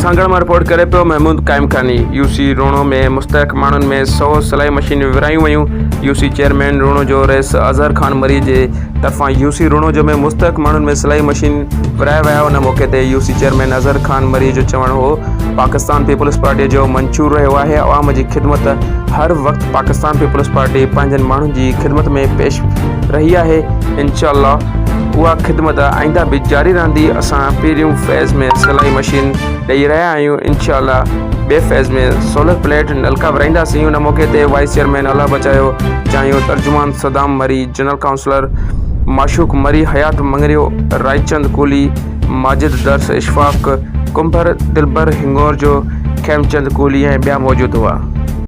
سانگهڙ مان رپورٽ ڪري پيو محمود قائمخاني يو سي روڻو ۾ مستحق ماڻهن ۾ سئو سلائي مشينون ورهايون ويون يو سي چيئرمين روڻو جو رئيس اظهر خان مري جي طرفان يو سي روڻو جو ۾ مستحق ماڻهن ۾ سلائي مشين ورهايا ويا ان موقعي تي U C chairman Azhar Khan Marri جو چوڻ هو پاڪستان پيپلز پارٽي جو منشور رهيو آهي عوام جي خدمت هر وقت پاڪستان پيپلز پارٽي پنهنجن ماڻهن جي خدمت ۾ پيش رهي آهي انشاء الله اها خدمت آئنده به جاري رهندي، اسان پهريون فيز ۾ سلائي مشين ڏئي رهيا آهيون، انشاء الله ٻئي فيز ۾ سولر پليٽ، نلڪا ورهائينداسين، ان موقعي تي وائيس چيئرمين الله بچايو چانهيو، ترجمان صدام مري، جنرل ڪائونسلر معشوق مري، حيات مڱريو، رائچند ڪولهي، ماجد درس، اشفاق ڪنڀر، دلبر هنڱورجو، کيمچند ڪولهي ۽ ٻيا موجود هئا.